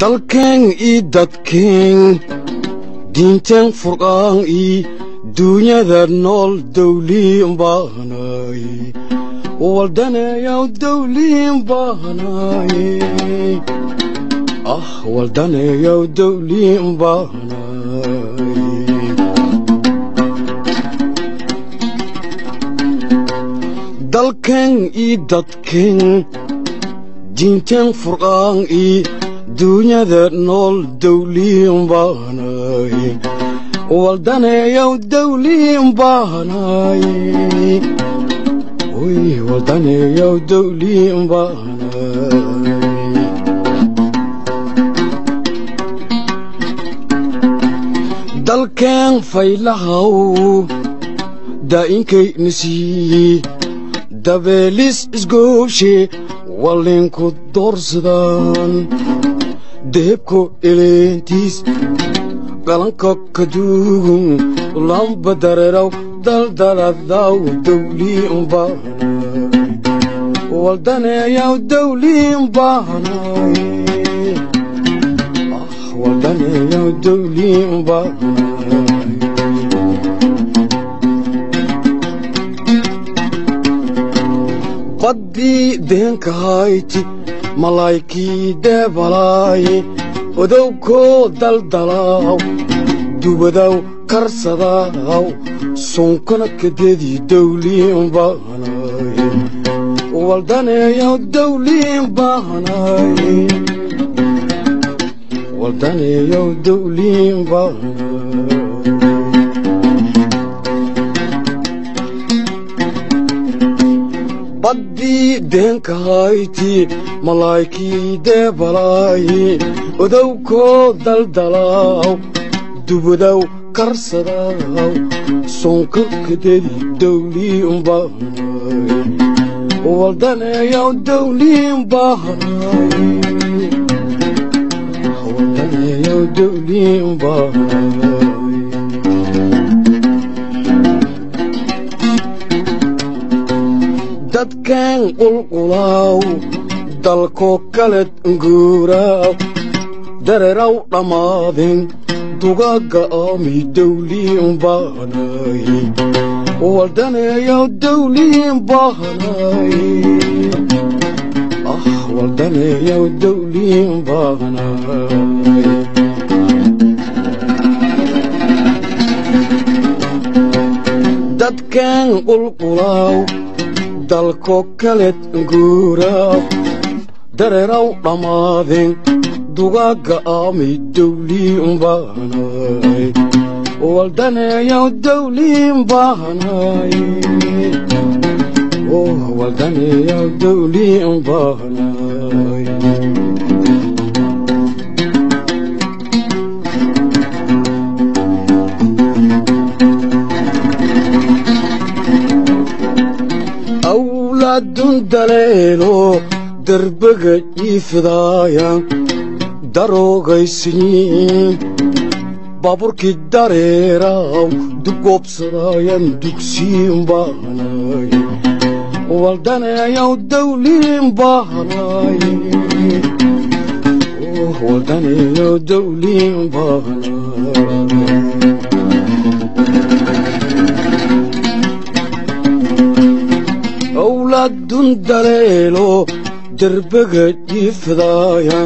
Dalkeen ii dadkeen diinteen furqaan ii duunyada nool dawliin baahnay waldaneeyaw dawliin baahnay ah waldaneeyaw dawliin baahnay dalkeen ii dadkeen diinteen furqaan ii duunyada nool dawliin baahnay waldaneeyaw dawliin baahnay oy waldaneeyaw dawliin baahnay dalkeen faylahaw daa'inkay nasiiyi dabeelis isgooshe wallinku doorsadaan dehebko eleentiis qalanka kaduugun lamba dareeraw daldaladaw dawliin baahnay waldaneeyaw dawliin baahnay ah waldaneeyaw dawliin baahnay baddii deenka hayti malaykii deebalaaye odowkoo daldalaaw dubadaw karsadaaw sunkana kadedii dawliin baahnay waldaneeyaw dawliin baahnay waldaneeyaw dawliin baahnay baddii deenka hayti malaykii deebalaaye odowkoo daldalaaw dubadaw karsadaaw sonka kadedi dawliin baahnay waldaneeyaw dawliin baahnay waldaneeyaw dawliin baahnay dadkeen qulqulaaw dalkoo kaled nguuraaw dareeraw dhammaadeen dugaagga aami dawliin baahnay waldaneeyaw dawliin baahnay ah waldaneeyaw dawliin baahnay dadkeen qulqulaaw dalko kaled nguuraaw dareeraw dhammaadeen dugaagga aami dawliin baahnay waldaneeyaw dawliin baahnay oh waldaneeyaw dawliin baahnay awlaadun daleelo derbaga iifidaaya daroogaysinyiin baabuurkii dareeraw dubgoobsadaayan dugsiin baahnay waldaneeyaw dawliin baahnay oh waldaneeyaw dawliin baahnay awlaadun daleelo derbaga jiifdaaya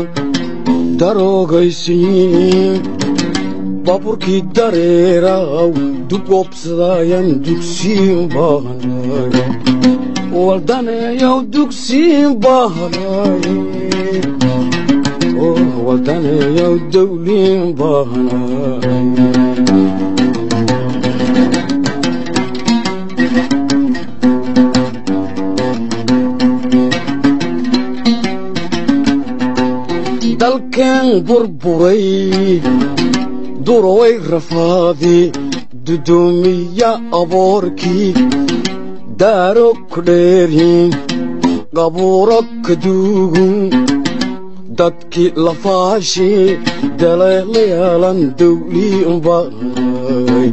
daroogaysiin baabuurkii dareeraw dubgoobsadaayan dugsiin baahnay waldaneeyaw dugsiin baahnay oh waldaneeyaw dawliin baahnay dalkeen burburay duroway rafaadi dudoomiya aboorkii daaro ku dheerhin qabuuro kaduugun dadkii lafaashi daleelayalan dawliin baahnay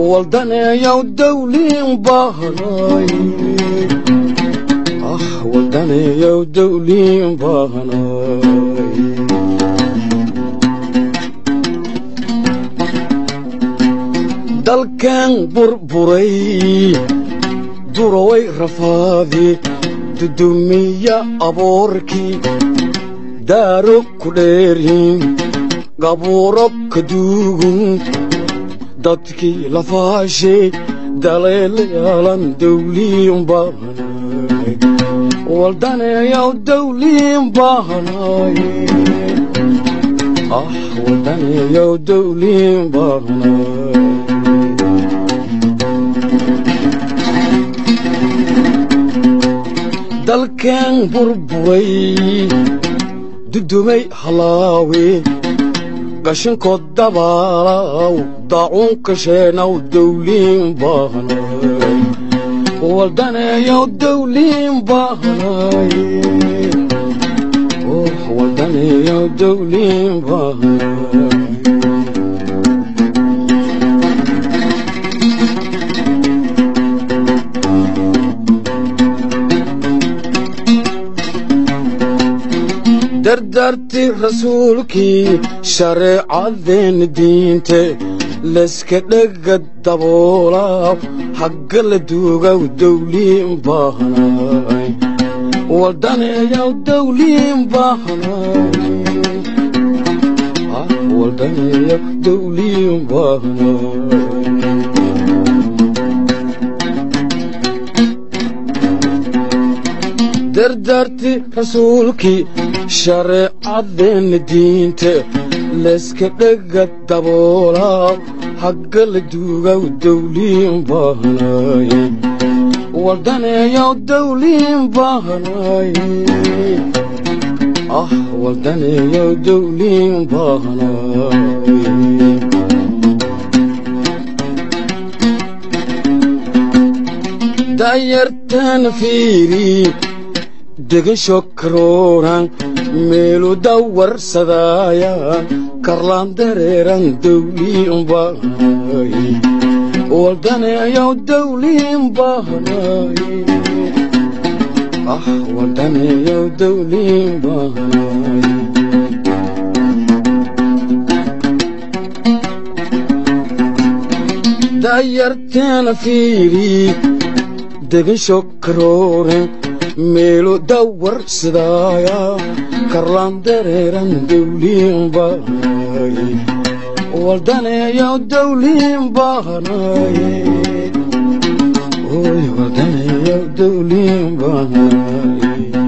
waldaneeyaw dawliin baahnay ah waldaneeyaw dawliin baahnay. Dalkan burburay duraway rafaadi dudumiya aboorkii daaro ku dheerhin qabuuro ka duugun dadkii lafaashay daleelayalan dawliin baahanay waldaneeyaw dawliin baahanay ah waldaneeyaw dawliin baahanay. Dalkan burburay dudumay halaawe qashinkood dabaalaw daacuunka sheenaw dawliin baahanay waldaneeyaw dawliin baahanay oh waldaneeyaw dawliin baahanay. Dardarti rasuulkii shareecadeen diinte layska dhega daboolaa xagga la duugaw dawliin baahanay waldaneeyaw dawliin baahanay ah waldaneeyaw dawliin baahanay. Dardarti rasuulkii shareecadeen diinte layska dhega daboolaa xagga la duugaw dawliin baahanay waldaneeyaw dawliin baahanay ah waldaneeyaw dawliin baahanay. Dayartan fiiri degan shokrooran meelu dawarsadaya karlaan dareeran dawliin baahanay waldaneeyaw dawliin baahanay ah waldaneeyaw dawliin baahanay. Dayartan fiiri degan shokrooran meelu dawarsadaya karlaan dareeran dawliin baahanay waldaneeyaw dawliin baahanay oy waldaneeyaw dawliin baahanay.